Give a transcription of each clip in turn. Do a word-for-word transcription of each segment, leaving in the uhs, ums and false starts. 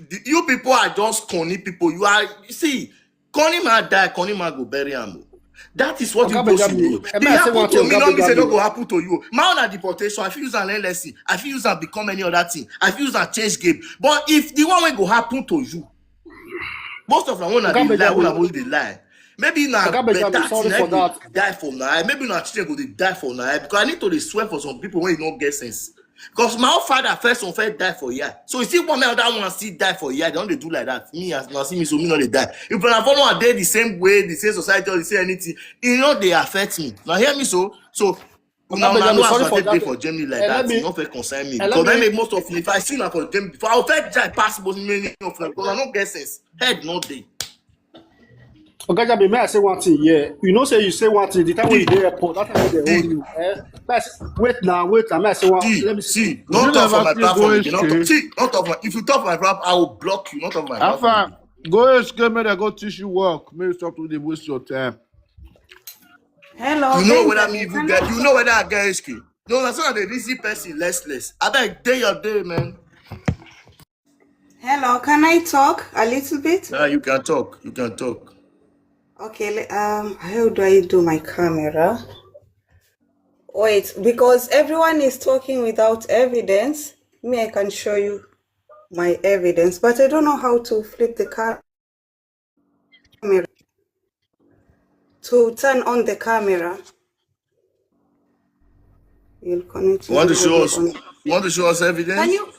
The- you people are just corny people. You are, you see, corny man die, corny man go bury am o. That is what you Oga people should Benjamin, do. If e happen to me, no be say no go happen to you. My own na deportation. I fit use am learn lesson. I fit use am become any other thing. I fit use am change game. But if the one wey go happen to you, most of them wanna dey lie, wanna always dey lie. Maybe na better thing I go die for now. Maybe na children go dey die for now. Because I need to dey swear for some people when you no get sense. Because my own father first one first die for here. So you see one other one still die for here. They don't dey do like that. Me as now see me, so me not dey die. If I follow a day the same way, the same society, or the same anything, it not dey affect me. Now hear me so. So una una know as I take dey for Germany like that. You no fit concern me because I make most of if I see na for Germany before I fit die pass most many of them because I no get sense. Head no dey. Oga Jabi, may I say one thing? Yeah, you know, say you say one thing. The time when you dey airport, that time when they hold you. Eh? May I say, wait now, wait now. May I say one? Let me see. Don't talk for my platform. You know, see, don't talk for. If you talk for my platform, I will block you. Not talk for my platform. Go ask me that go teach you work. May you stop to dey waste your time. Hello. You know whether me even get. You know whether I get H K. No, that's not the easy person. Less, less. I beg, day your day, man. Hello, can I talk a little bit? Yeah, you can talk. You can talk. Okay, um, how do I do my camera? Wait, because everyone is talking without evidence. Me, I can show you my evidence, but I don't know how to flip the camera to turn on the camera. You'll connect. You want to show us? You want to show us evidence? Can you?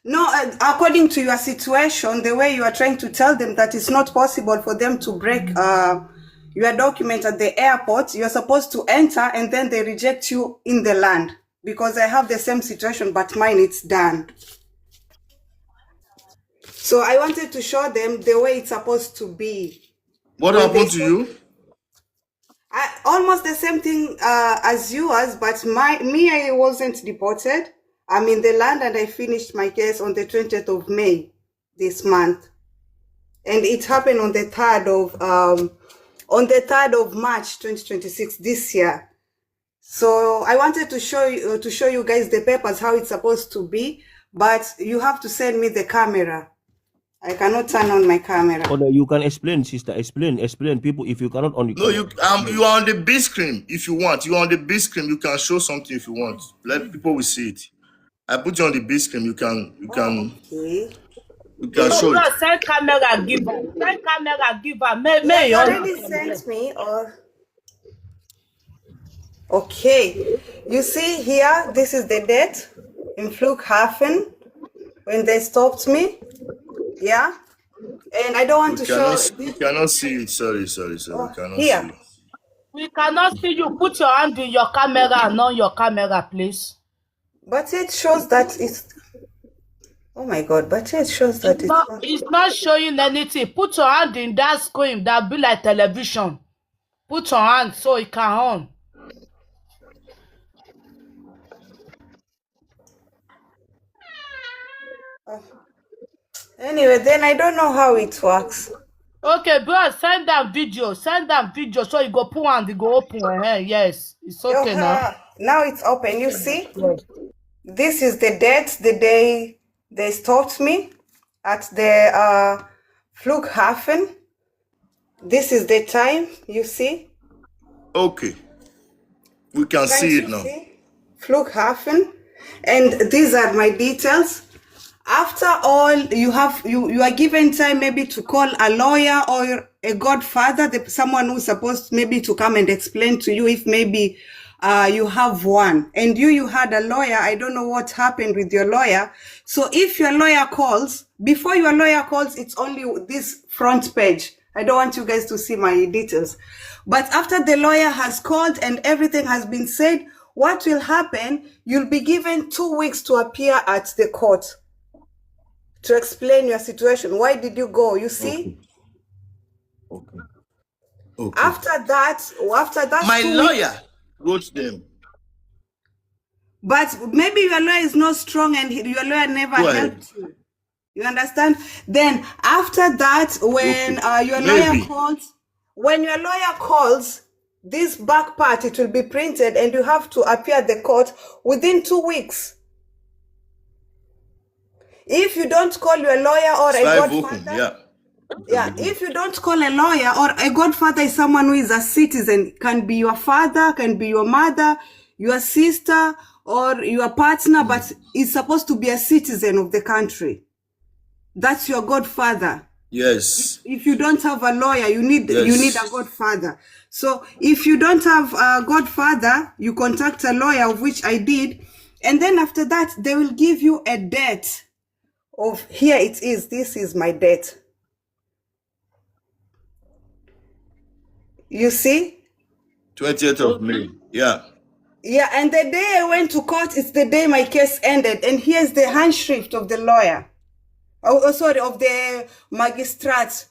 No, uh, according to your situation, the way you are trying to tell them that it's not possible for them to break uh, your document at the airport, you're supposed to enter and then they reject you in the land because I have the same situation, but mine it's done. So I wanted to show them the way it's supposed to be. What happened to you? I, almost the same thing uh, as yours, but my me I wasn't deported. I'm in the land and I finished my case on the twentieth of May this month, and it happened on the third of um, on the third of March twenty twenty-six this year. So I wanted to show you uh, to show you guys the papers how it's supposed to be, but you have to send me the camera. I cannot turn on my camera. Oh, no, you can explain, sister. Explain, explain, people. If you cannot on the no, you um, you are on the big screen. If you want, you are on the big screen. You can show something if you want. Let people will see it. I put you on the big screen. You can, you can, okay. You can show. Send camera give her. Send camera give her. May, may you already sent me or. Okay, you see here, this is the date in Flughafen when they stopped me. Yeah, and I don't want we to cannot, show. We cannot see it. Sorry, sorry, sorry. Oh, we cannot here. See it. We cannot see you. Put your hand in your camera and on your camera, please. But it shows that it's. Oh my God! But it shows that it's, it's not, not. It's not showing anything. Put your hand in that screen that be like television. Put your hand so it can on. Anyway, then I don't know how it works. Okay, bro, send them video. Send them video so you go put on the go open. Uh-huh. Yes, it's okay now. Now it's open. You see, this is the date, the day they stopped me at the uh, Flughafen. This is the time, you see. Okay. We can see it now. Flughafen. And these are my details. After all, you have you, you are given time maybe to call a lawyer or a godfather, the, someone who's supposed maybe to come and explain to you if maybe uh, you have one. And you you had a lawyer. I don't know what happened with your lawyer. So if your lawyer calls, before your lawyer calls, it's only this front page. I don't want you guys to see my details. But after the lawyer has called and everything has been said, what will happen? You'll be given two weeks to appear at the court to explain your situation. Why did you go? You see? Okay. Okay. Okay. After that, after that, my lawyer wrote them. But maybe your lawyer is not strong and your lawyer never helped you. You understand? Then after that, when okay. uh, your lawyer calls, when your lawyer calls, this back part, it will be printed and you have to appear at the court within two weeks. If you don't call your lawyer or a Zwei godfather, Wochen, yeah. yeah, if you don't call a lawyer, or a godfather is someone who is a citizen, can be your father, can be your mother, your sister, or your partner, but is supposed to be a citizen of the country. That's your godfather. Yes. If you don't have a lawyer, you need you need a Yes. godfather. So if you don't have a godfather, you contact a lawyer, of which I did, and then after that they will give you a date of, here it is. This is my date. You see? Twentieth of May. Yeah. Yeah, and the day I went to court, it's the day my case ended. And here's the handshrift of the lawyer. Oh, oh, sorry, of the magistrate.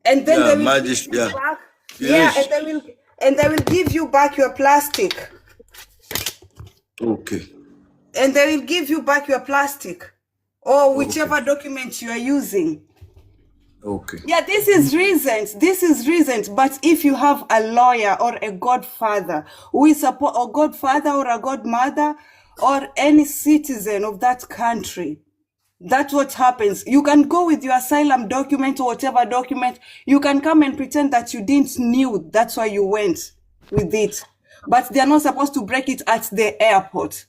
And then Yeah, they will magis- give you yeah. back. Yeah, Yes. and they will and they will give you back your plastic. Okay. And they will give you back your plastic, or Okay. whichever document you are using. Okay. Yeah, this is recent. This is recent. But if you have a lawyer or a godfather who is a po- a godfather or a godmother or any citizen of that country, that's what happens. You can go with your asylum document or whatever document. You can come and pretend that you didn't knew. That's why you went with it. But they're not supposed to break it at the airport.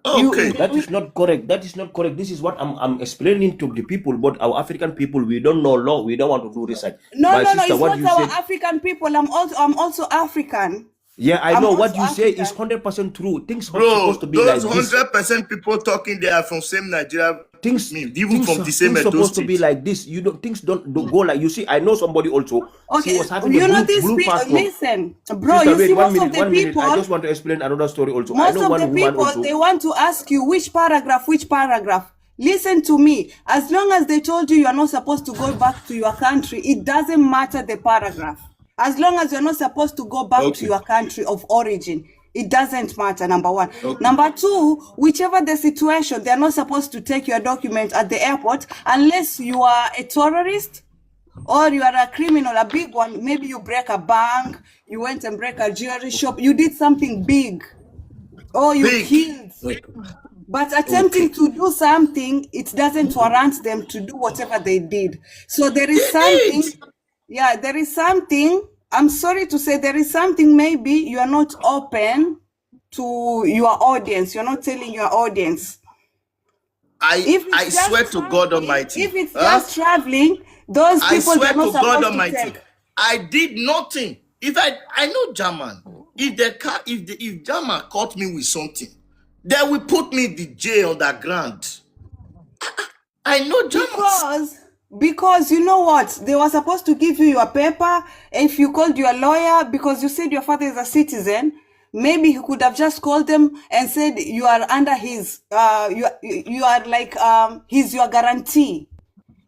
You, Okay. That is not correct. That is not correct. This is what I'm, I'm explaining to the people. But our African people, we don't know law. We don't want to do research. No, My no, no, sister, it's what not you our said. African people. I'm also I'm also African. Yeah, I I'm know what also you say is African. Hundred percent true. Things are Bro, supposed to be like those this. Hundred percent people talking, they are from same Nigeria. Things, Me, even things, from are- the same things supposed to be Edo State. Like this. You don't, things don't, don't go like, you see. I know somebody also. She Okay, was having you a know blue, these blue people. Passport. Listen, bro. Sister, You wait, see, one most minute, of the one minute. I people, just want to explain another story also. I most know of one the woman people, also. They want to ask you which paragraph, which paragraph. Listen to me. As long as they told you you are not supposed to go back to your country, it doesn't matter the paragraph. As long as you're not supposed to go back to Okay. your country of origin, it doesn't matter. Number one. Okay. Number two, whichever the situation, they're not supposed to take your document at the airport unless you are a terrorist or you are a criminal, a big one. Maybe you break a bank, you went and break a jewelry shop, you did something big, or you Big. killed. But attempting to do something, it doesn't warrant them to do whatever they did. So there is They something. did. Yeah, there is something. I'm sorry to say, there is something. Maybe you are not open to your audience. You're not telling your audience. I If it's I just swear to God traveling, Almighty. If it's Huh? just traveling, those I people, swear they're not to God supposed to Almighty. take. I did nothing. If I I know German. If they ca if the, if German caught me with something, they will put me in the jail underground. I know Germans. Because because you know what? They were supposed to give you your paper. If you called your lawyer, because you said your father is a citizen, maybe he could have just called them and said you are under his uh you are, you are like um he's your guarantee.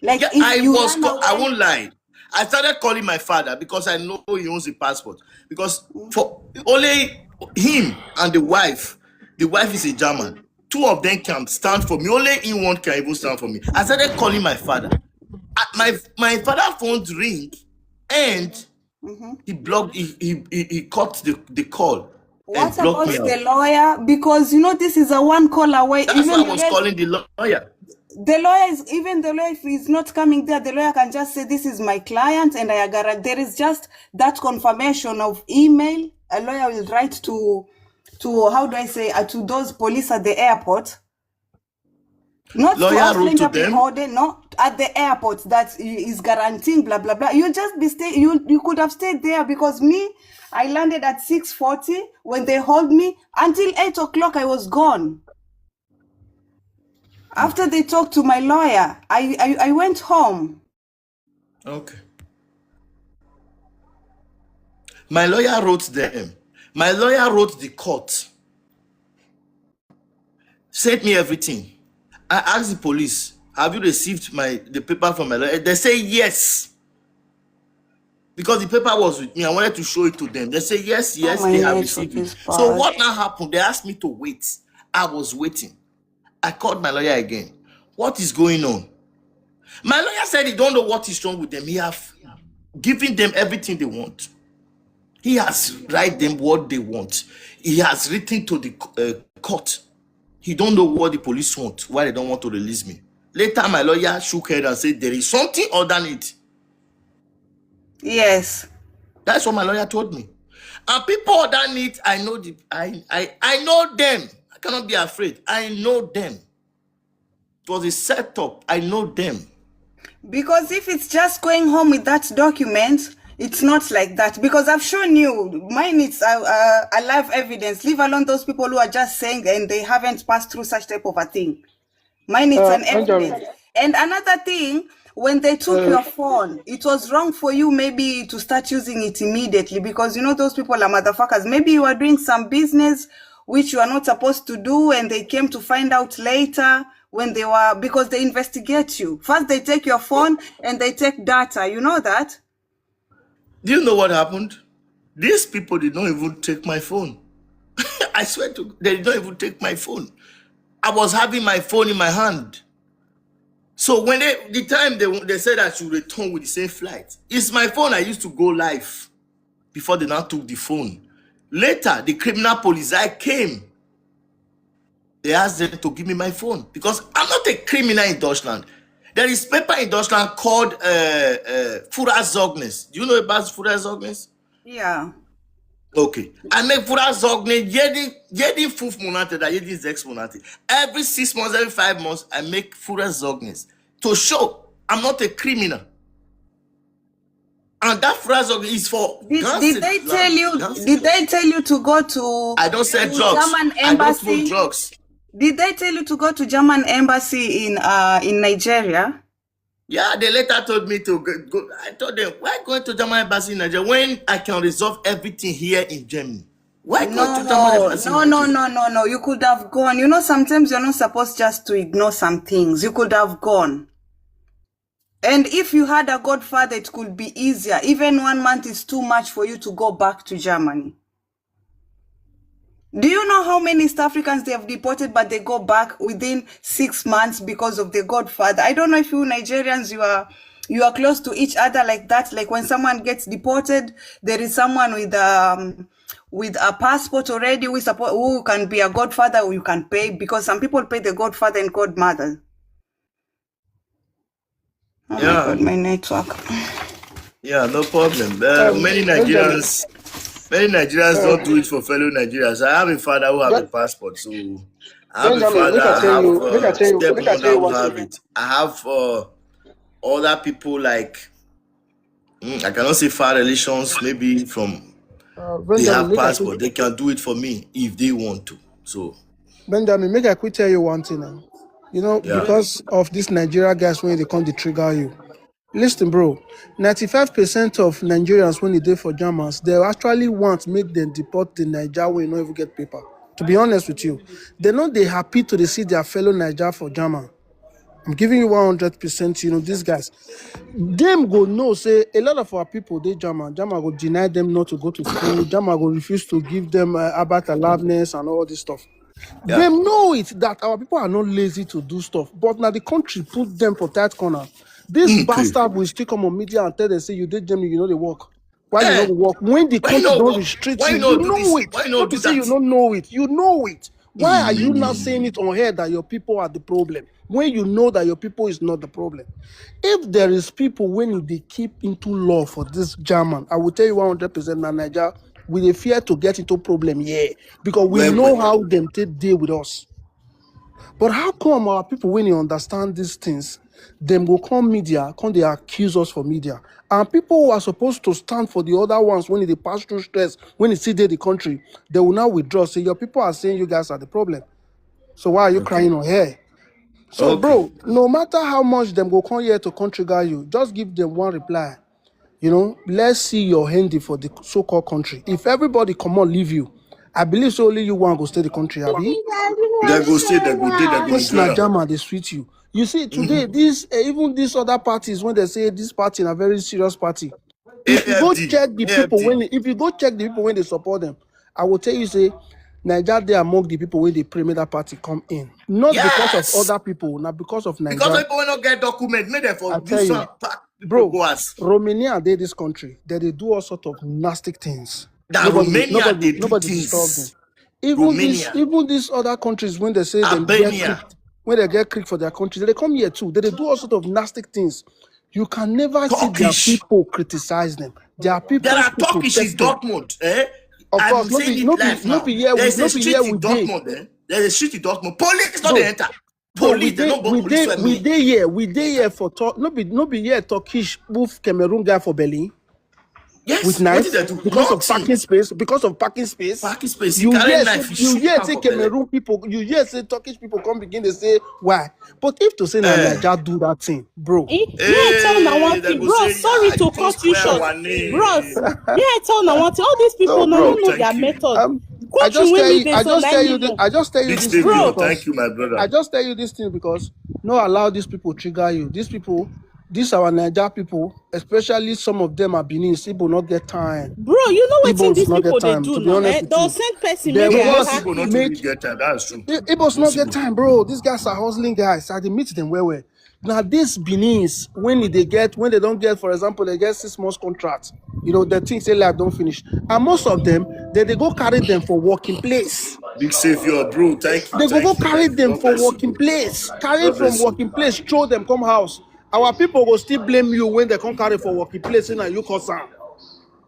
Like Yeah, if I you was. run Co- I away, won't lie. I started calling my father because I know he owns the passport. Because for only him and the wife, the wife is a German. Two of them can stand for me. Only him one can even stand for me. I started calling my father. Uh, My my father phone's ring, and Mhm. he blocked. He he he, he cut the, the call and What blocked about me out. The lawyer? Because you know this is a one call away. That's Even why I the was lawyer, calling the lawyer. The lawyer is, even the lawyer, if he's not coming there, the lawyer can just say, "This is my client, and I guarantee." There is just that confirmation of email. A lawyer will write to to how do I say uh, to those police at the airport. Not to Lawyer us wrote to Linda them. Beholden, no, at the airport that he is guaranteeing blah blah blah. You just be stay. You you could have stayed there because me, I landed at six forty. When they hold me, until eight o'clock, I was gone. After they talked to my lawyer, I I, I went home. Okay. My lawyer wrote them. My lawyer wrote the court. Sent me everything. I asked the police, "Have you received my the paper from my lawyer?" They say yes. Because the paper was with me, I wanted to show it to them. They say yes, yes, My they have network received it. Is So bad. What now happened? They asked me to wait. I was waiting. I called my lawyer again. "What is going on?" My lawyer said he don't know what is wrong with them. He have given them everything they want. He has write them what they want. He has written to the uh, court. He don't know what the police want, why they don't want to release me. Later, my lawyer shook head and said there is something underneath. Yes. That's what my lawyer told me. And people underneath, I know the I I I know them. I cannot be afraid. I know them. It was a setup. I know them. Because if it's just going home with that document, it's not like that. Because I've shown you, mine is uh, uh, alive evidence. Leave alone those people who are just saying and they haven't passed through such type of a thing. Mine is Uh, an Benjamin. evidence. And another thing, when they took Uh, your phone, it was wrong for you maybe to start using it immediately, because you know those people are motherfuckers. Maybe you are doing some business which you are not supposed to do, and they came to find out later when they were, because they investigate you. First, they take your phone and they take data. You know that? Do you know what happened? These people did not even take my phone. I swear to, they did not even take my phone. I was having my phone in my hand. So when they, the time they they said I should return with the same flight, it's my phone I used to go live before they now took the phone. Later, the criminal police I came. They asked them to give me my phone because I'm not a criminal in Deutschland. There is paper in Deutschland called uh, uh, Führerzeugnis. Do you know about Führerzeugnis? Yeah. Okay. I make Führerzeugnis jeden, jeden fünf Monate, da jeden sechs Monate. Every six months, every five months, I make Führerzeugnis to show I'm not a criminal. And that Führerzeugnis is for Did, did they tell you? Did they tell you to go to? I don't sell to drugs. German I don't smoke embassy? Drugs. Did they tell you to go to German embassy in uh in Nigeria? Yeah, they later told me to go, go. I told them, why going to German embassy in Nigeria when I can resolve everything here in Germany? Why going No, to German no, embassy in no, no, Nigeria? no, no, no. You could have gone. You know, sometimes you're not supposed just to ignore some things. You could have gone. And if you had a godfather, it could be easier. Even one month is too much for you to go back to Germany. Do you know how many East Africans they have deported, but they go back within six months because of the godfather? I don't know if you Nigerians, you are you are close to each other like that. Like when someone gets deported, there is someone with um with a passport already who is suppo- who can be a godfather, who you can pay, because some people pay the godfather and godmother. Oh my Yeah. God, my network. Yeah, no problem. Uh, Um, many Benjamin. Nigerians, many Nigerians Uh, don't do it for fellow Nigerians. I have a father who have a Ben- passport, so I have a Benjamin, make I father. I tell have you, make I uh, tell you, make I stepmother tell you who one have thing. It. I have uh, other people like mm, I cannot say far relations, maybe from Uh, they Benjamin, have make I tell passport. They can do it for me if they want to. So Benjamin, make I quick tell you one thing now. You know, yeah. Because of these Nigeria guys when they come to trigger you. Listen, bro. Ninety-five percent of Nigerians when they dey for Germans, they actually want make them deport the Niger wey no even get paper. To be honest with you, they know they happy to dey see their fellow Niger for German. I'm giving you one hundred percent. You know, these guys, them go know say a lot of our people dey German. German go deny them not to go to school. German go refuse to give them uh, about aliveness and all this stuff. Yeah. They know it that our people are not lazy to do stuff, but now the country put them for tight corner. This Okay. bastard will still come on media and tell them say you did Germany, you know they work. Why you Eh, not work? When the why you country not don't work? restrict Why you, you not you do know this? it. Why you Not not to do say you that? Don't know it. You know it. Why are you now saying Mm. it on air that your people are the problem when you know that your people is not the problem? If there is people when they keep into law for this German, I will tell you one hundred percent that Niger, we dey fear to get into problem here because we Well, know well, how them take deal with us. But how come our people when they understand these things, them go come media, come they accuse us for media, and people who are supposed to stand for the other ones when they pass through stress, when they see dey the country, they will now withdraw. Say your people are saying you guys are the problem. So why are you okay. Crying on air? So, Okay. Bro, no matter how much them go come here to country guy you, just give them one reply. You know, let's see your handy for the so-called country. If everybody come on leave you, I believe so only you one go stay the country, abi? They go stay, they go dey, they go This enjoy na am. German they sweet you. You see today, this uh, even these other parties when they say this party na very serious party. If you go A F D, check the people A F D. When if you go check the people when they support them, I will tell you say Niger they among the people when they pray make that party come in. Not because of Yes. Other people, not because of Because Niger. People wey no get document, make them for I do tell you, some pack people Bro, go as. Romania dey this country. They they do all sort of nasty things. That Nobody, Romania nobody, they do nobody disturb them. Things. Even this, even these other countries, when they say they get creek, when they get creek for their countries, they come here too. They, they do all sort of nasty things. You can never see their people criticize them. Their people. There are Turkish in Dortmund. Eh? Of course, no be, no be, no be here. There's a street in Dortmund. Eh? There's a street in Dortmund. Police not enter. Police, they don't police. We dey here. We dey here for talk. No be, no be here Turkish move Cameroon guy for Berlin. Yes, with knife because of parking space. Because of parking space. Parking space. You hear say Cameroon people. You hear say Turkish people come begin to say why. But if to say na Naija do that thing, bro. Me I tell una one thing, bro. Sorry to cut you short, bros. Me I tell una one thing. All these people no know their method. I just tell you. I just tell you. I just tell you this thing because I just tell you this thing because no allow these people trigger you. These people, these our Naija people, especially some of them are Benin. Igbo not get time. Bro, you know what these people they do now? Eh? They'll send person. They want people not to get time. That's true. Igbos not get time, bro. These guys are hustling guys. I dey meet them well well. Now this Benin, when they get, when they don't get, for example, they get six months contract. You know, the things say life don't finish. And most of them, they, they go carry them for working place. Big savior, bro. Thank you. They go, go carry them for working place. Carry from working place, throw them come house. Our people go still blame you when they come carry for working place in a you concern.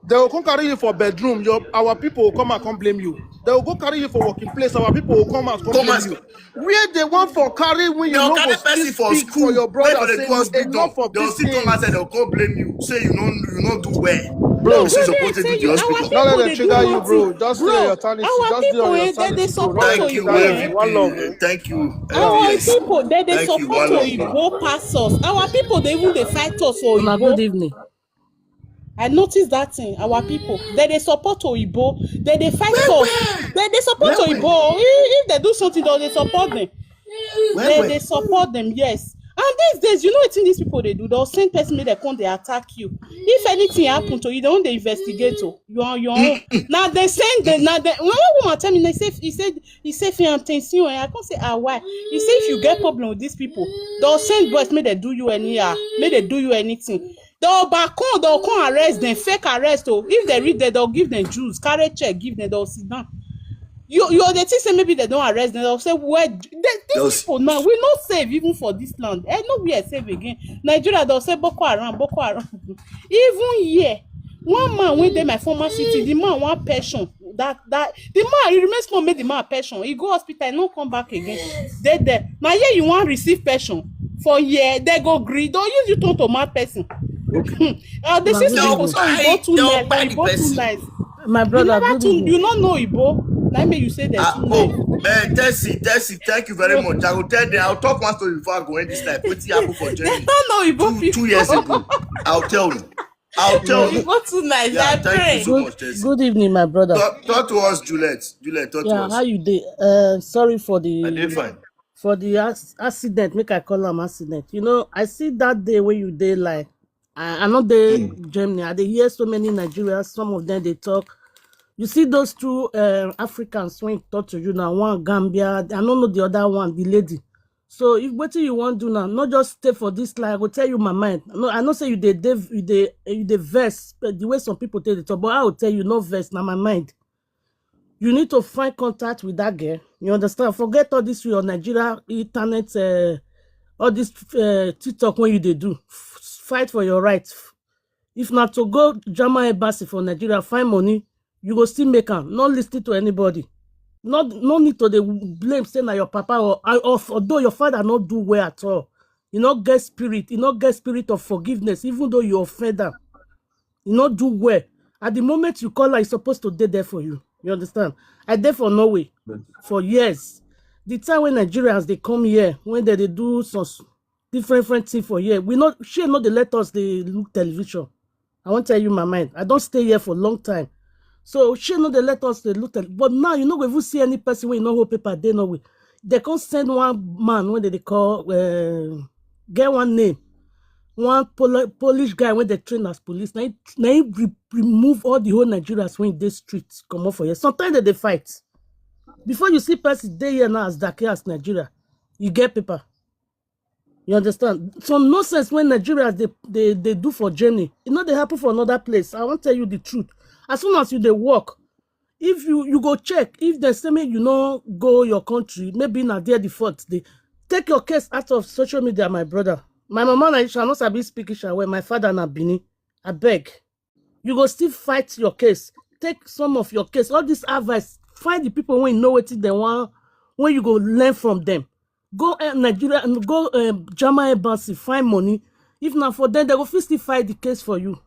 They will come carry you for bedroom. Your our people will come and come blame you. They will go carry you for working place. Our people will come and come blame you. Where they want for carry when you know go still speak for your brother say enough of this thing. They'll still come and say they'll come blame you. Say you don't you don't do well. Bro, this is supposed to be the hospital. Don't let them trigger you, bro. Just do your talent. Just do your talent. Thank you, everything. Thank you. Our people, they they support Oyibo pass us. Our people, they even they fight us for Oyibo. Good evening. I noticed that thing. Our people, they they support Oyibo. They they fight us. They they support Oyibo. If, if they do something, they they support them. They they support them. Yes. And these days, you know what thing these people they do? They'll send person me they come they attack you. If anything happen to you, they don't they investigate. Oh, you are your own. Now they send them. Now they when one woman tell me they say he said he said fi attention. I can't say ah why. He said if you get problem with these people, they'll send boys make they do you anyhow, make they do you anything. They'll back on, they'll come arrest them, fake arrest. Oh, if they read them, they'll give them juice, carry check, give them, they'll sit down. You you the thing say maybe they don't arrest them. They'll say well, they, these people now we not safe even for this land. Eh, no we are safe again. Nigeria they'll say Boko Haram, Boko Haram. Even here, one man went there my former city. The man one pension. That that the man he remains small make the man pension. He go hospital, he no come back again. They there now here you want receive pension for here. They go gree. Don't use you turn to mad person. Uh, the system for so you go too nice. You go too nice. My brother, you never too, you not know Igbo. Let me you say that. Oh, man, Tessie, Tessie, thank you very much. I will tell them. I'll talk one story before I go in this life. What happened for Jenny? They don't know Igbo two, two years ago. I'll tell you. I'll tell you. Igbo too nice. Yeah, I thank pray. You so much, Tessie. Good evening, my brother. Talk, talk to us, Juliet. Juliet, talk yeah, to us. How you dey? Uh, sorry for the. I dey fine. For the accident, make I call am accident. You know, I see that day when you dey like I, I know they mm. Germany. I they hear so many Nigerians. Some of them they talk. You see those two uh, Africans when talk to you now. One Gambia. I don't know the other one, the lady. So if what you want do now, not just stay for this line. I go tell you my mind. No, I know say you they they you they you they verse, but the way some people take the talk. But I will tell you no verse. Now my mind. You need to find contact with that girl. You understand? Forget all this your Nigeria internet, uh, all this uh, TikTok when you they do. F- fight for your right. If not to go German embassy for Nigeria, find money, you go still make am. Not listen to anybody. Not no need to the blame say na your papa or, or although your father not do well at all. You not get spirit. You not get spirit of forgiveness, even though you offend them. You not do well. At the moment you call her, it's supposed to dey there for you. You understand? I dey for Norway for years. The time when Nigerians they come here, when they, they do some different different thing for here, we not she not they let us they look television. I won't tell you my mind. I don't stay here for a long time. So she know they let us they look at, but now you know we even see any person we know who paper they know we. They can't send one man when they, they call uh, get one name. One Pol- Polish guy when they train as police. Now he, now he re- remove all the whole Nigerians when they streets come off for here. Sometimes they, they fight. Before you see person they here now as Dake as Nigeria, you get paper. You understand? Some nonsense when Nigerians they, they, they do for journey, you know they happen for another place. I won't tell you the truth. As soon as you they work, If you, you go check, if they say make you no go your country, maybe na there the fault dey. Take your case out of social media, my brother. My mama na Isha, no sabi speak Isha well. My father na Benin. Abeg, you go still fight your case. Take some of your case. All this advice, find the people wey know wetin dem wan, wey you go learn from them. Go, eh, Nigeria, and go, eh, German embassy, find money. If na for them, they go fit still fight the case for you.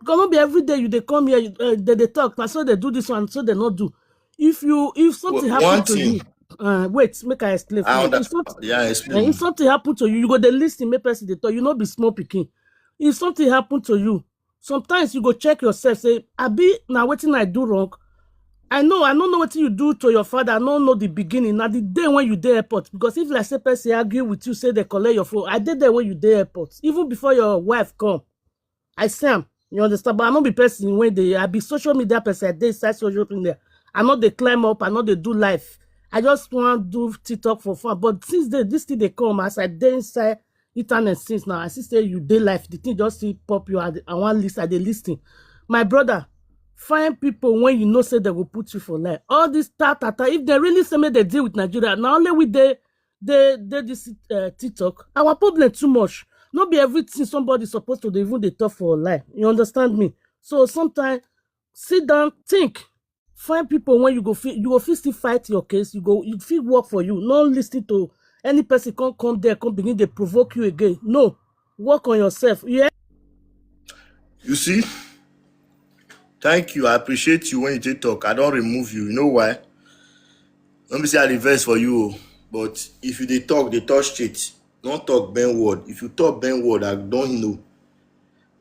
Because no be every day you dey come here, you, eh, they dey talk, na so they do this one, so they no do. If you, if something Wha- happen one to thing. you, uh, wait, make I explain for I you. If understand. something, Yeah, eh, explain. if something happen to you, you go dey listen, make person dey talk. You no be small pikin. If something happen to you, sometimes you go check yourself, say, "Abi, na wetin I do wrong?" I know, I no know wetin you do to your father. I no know the beginning. Na the day when you dey airport. Because if, like, say person argue with you, say they collect your phone, I dey there when you dey airport. Even before your wife come, I see am. You understand? But I no be person wey dey, I be social media person. I dey inside social media. I no dey climb up. I no dey do life. I just wan do TikTok for fun. But since they, this thing dey come, as I dey inside internet since now, I see say you dey life. The thing just still pop you. I, I wan listen. I dey listen. My brother, find people when you know say they go put you for life. All this ta ta ta. If they really say make they deal with Nigeria, na only we dey dey dey this, uh, TikTok. Our problem too much. No be everything somebody supposed to dey even dey talk for online. You understand me? So sometimes sit down, think, find people when you go fit, you go fit still fight your case. You go, you fit work for you. No listen to any person come come there, come begin dey provoke you again. No, work on yourself. Yeah. You see, thank you. I appreciate you when you take talk. I don't remove you. You know why? Let me say I reverse for you, oh. But if you dey talk, they talk straight. Don't talk bend word. If you talk bend word, I don't know.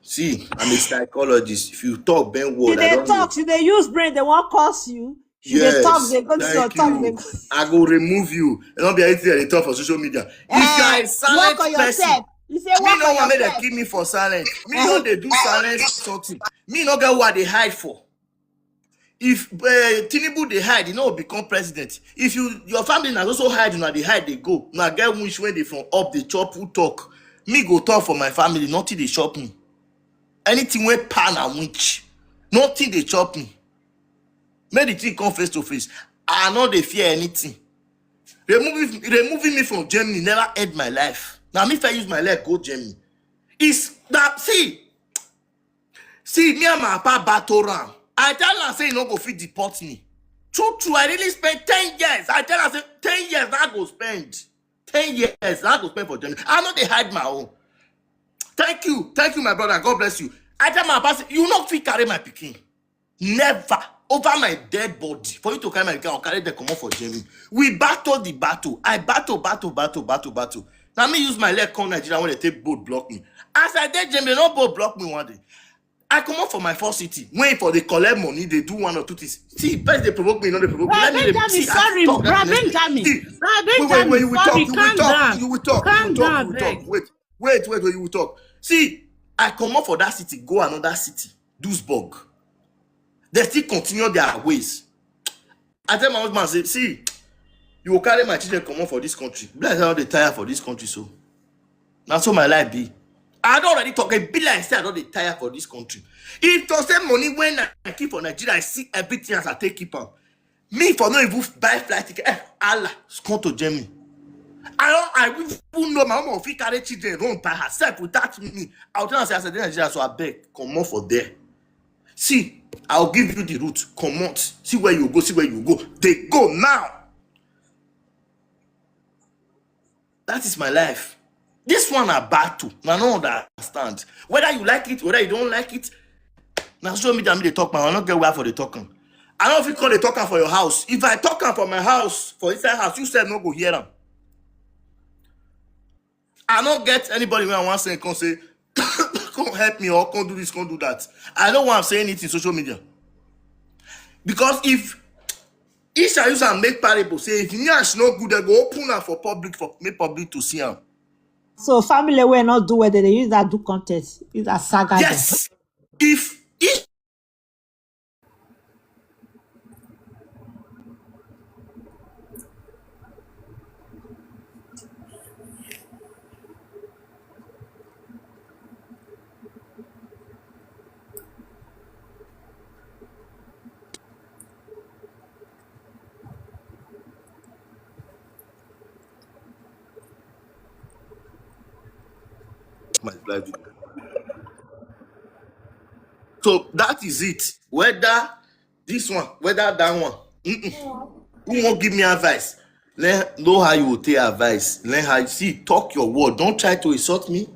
See, I'm a psychologist. If you talk bend word, I don't know. Talk, you dey use brain, they won't curse you. You dey talk, Yes, they go to your thank talk, they you. go. I go remove you. E no be anything I dey talk for social media. If you are a Eh, silent work on person, yourself. You say me work no on want make dem yourself. Kill me for silent. Me Eh. no dey do silent something. Me no get what they hide for. If uh, Tinubu dey hide, you know, become president. If you, your family na also hide, una dey hide, they go. Una get wish when they from up, they chop who talk. Me go talk for my family, nothing they chop me. Anything wey pan and winch, nothing they chop me. Make the thing come face to face. I no dey fear anything. Removing, removing me from Germany never end my life. Now me if I use my leg go Germany. It's that, see, see me and my papa battle round. I tell her say you no go fit deport me. True, true. I really spent ten years. I tell her say ten years I go spend. Ten years I go spend for Germany. I no dey hide my own. Thank you, thank you, my brother. God bless you. I tell my papa say you no fit carry my pikin. Never. Over my dead body. For you to carry my pikin, I'll carry them comot for Germany. We battle the battle. I battle, battle, battle, battle, battle. Now me use my leg come Nigeria when they take boat block me. As I dey Germany, they no boat block me one day. I comot for my first city. When for they collect money, they do one or two things. See, first they provoke me, no they provoke me. Let me Benjamin, see, I sorry, talk, let me Benjamin. See, Bra wait, wait, Benjamin, wait, you will sorry, talk, you will calm talk, down. You will talk, you Calm will talk, down, you will talk. Beg. Wait, wait, wait, wait, you will talk. See, I comot for that city, go another city, Duisburg. They still continue their ways. I tell my husband, say, see, you will carry my children comot for this country. Be like say I don dey tire for this country, so. Now so my life be. I don already talk. E be like say I don dey tire for this country. If to say money when I keep for Nigeria, I see everything as I take keep am. Me for no even buy flight ticket. Eh, Allah, come to Germany. I don't, I even know my mama fit carry children run by herself without me. I will tell her say, as I dey Nigeria, so I beg, comot for there. See, I'll give you the route. Comot. See where you go, see where you go. They go now. That is my life. This one na battle. Now I don't understand. Whether you like it, whether you don't like it, now social media me they talk, man. I don't get where for the talking. I don't feel call the talker for your house. If I talk am for my house, for inside house, you said no go hear am. I don't get anybody when I want say come say, come help me or come do this, come do that. I don't want to say anything social media. Because if Isha use and make parable, say if nyash no good, they go open am for public, for make public to see am. So family wey not do well, they dey use that do content, use that saga. Yes. If if My life. So that is it. Whether this one, whether that one. Mm-mm. Who won't give me advice? Learn, know how you will take advice. Learn how you see, talk your word. Don't try to insult me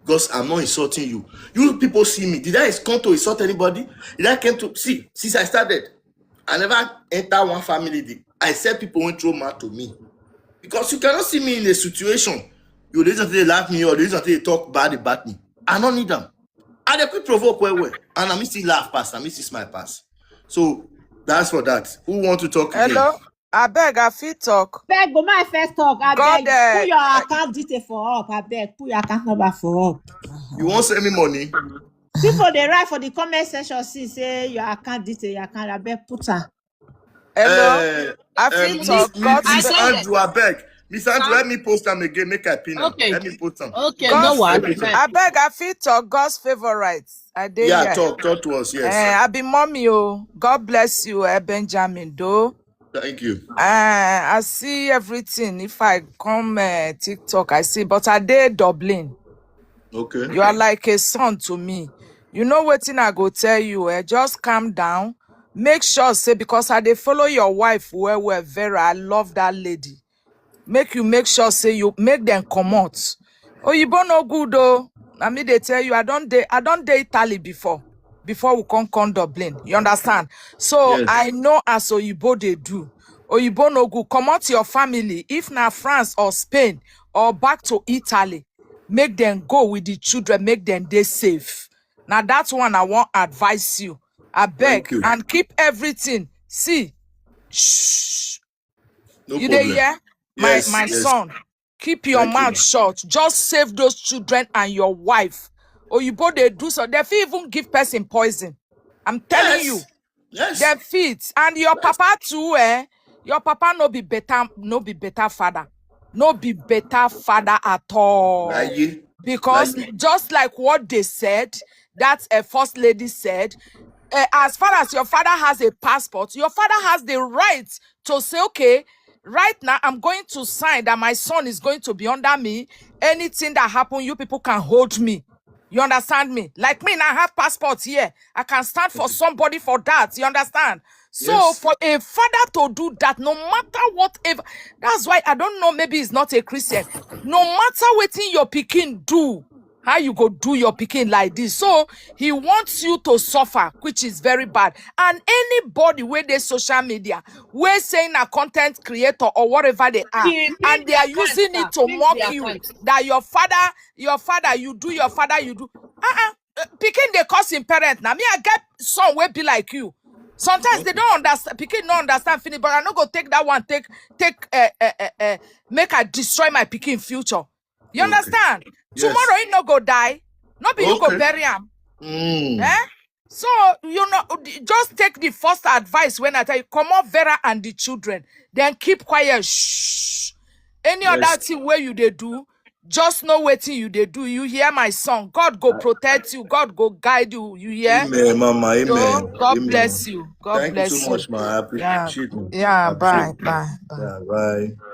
because I'm not insulting you. You people see me. Did I come to insult anybody? Did I came to see? Since I started, I never enter one family. The- I said people won't throw mouth to me because you cannot see me in a situation. You listen to they laugh me or listen to they talk bad about me. I don't need them. I dey quick provoke well well, and I miss still laugh pass. I miss still smile pass. So that's for that. Who want to talk again? Hello, abeg, I fit talk. Abeg, go my first talk. God, Abeg, eh, put your account detail for up. Abeg, put your account number for up. You won't send me money? People dey write for the comment section see say your account detail, your account. Abeg, put am. Hello, Eh, I um, fit Miss, talk. Miss, God's I Miss said favor. yes. Andrew, I beg. Miss Andrew, Huh? Let me post them again. Make I pin them. Okay. Let me post them. Okay, no God's worry. favor. I beg, I fit talk. God's favorite. I dey Yeah, here. Talk, talk to us. Yes. Eh, I be mommy o. God bless you, eh, Benjamin. Do. Thank you. Eh, I see everything. If I come uh, TikTok, I see. But I dey Dublin. Okay. You are like a son to me. You know wetin I go tell you. Eh? Just calm down. Make sure say, because I dey follow your wife well well, Vera. I love that lady. Make you make sure say you make them comot. Oyibo no good o. Na me dey tell you, I don dey, I don dey Italy before. Before we come come Dublin, you understand? So Yes. I know as Oyibo dey do. Oyibo no good. Comot your family. If na France or Spain or back to Italy, make them go with the children. Make them dey safe. Now that one I wan advise you. I beg Thank you. And keep everything. See, shh. No You dey problem. Hear? My Yes. My Yes. Son, keep your Thank you. Mouth shut. Just save those children and your wife. Oyibo dey do so. They fit even give person poison. I'm telling you. Yes. Yes. They fit. And your papa too, eh? Your papa no be better, no be better father. No be better father at all. Like you. Because Like you. Just like what they said, that a first lady said, uh, as far as your father has a passport, your father has the right to say, "Okay, right now I'm going to sign that my son is going to be under me. Anything that happen, you people can hold me." You understand me? Like me, now I have passport here. I can stand for somebody for that. You understand? So Yes. For a father to do that, no matter whatever, that's why I don't know. Maybe he's not a Christian. No matter wetin your pikin do, how you go do your pikin like this? So he wants you to suffer, which is very bad. And anybody wey dey social media, wey saying a content creator or whatever they are, Please, and they are leave their using account, it to sir. Leave mock their you, account. That your father, your father, you do, your father, you do. Uh-uh. Uh, pikin dey cause him parent. Now me, I get son wey be like you. Sometimes they don't understand. Pikin no understand finish, but I no go take that one. Take take uh, uh, uh, uh, make I destroy my pikin future. You Okay. Understand? Yes. Tomorrow he no go die. No be you go Okay. Bury am. Mm. Eh? So you know, just take the first advice when I tell you, comot Vera and the children. Then keep quiet. Shh. Any other Yes. Thing where you dey do, just know wetin you dey do. You hear, my son? God go protect you. God go guide you. You hear? Amen, Mama. So, Amen. God Amen. Bless you. God Thank bless you so you. Much, ma. I Yeah. Appreciate it. Yeah. I Bye. Appreciate it. Bye. Bye. Yeah. Bye.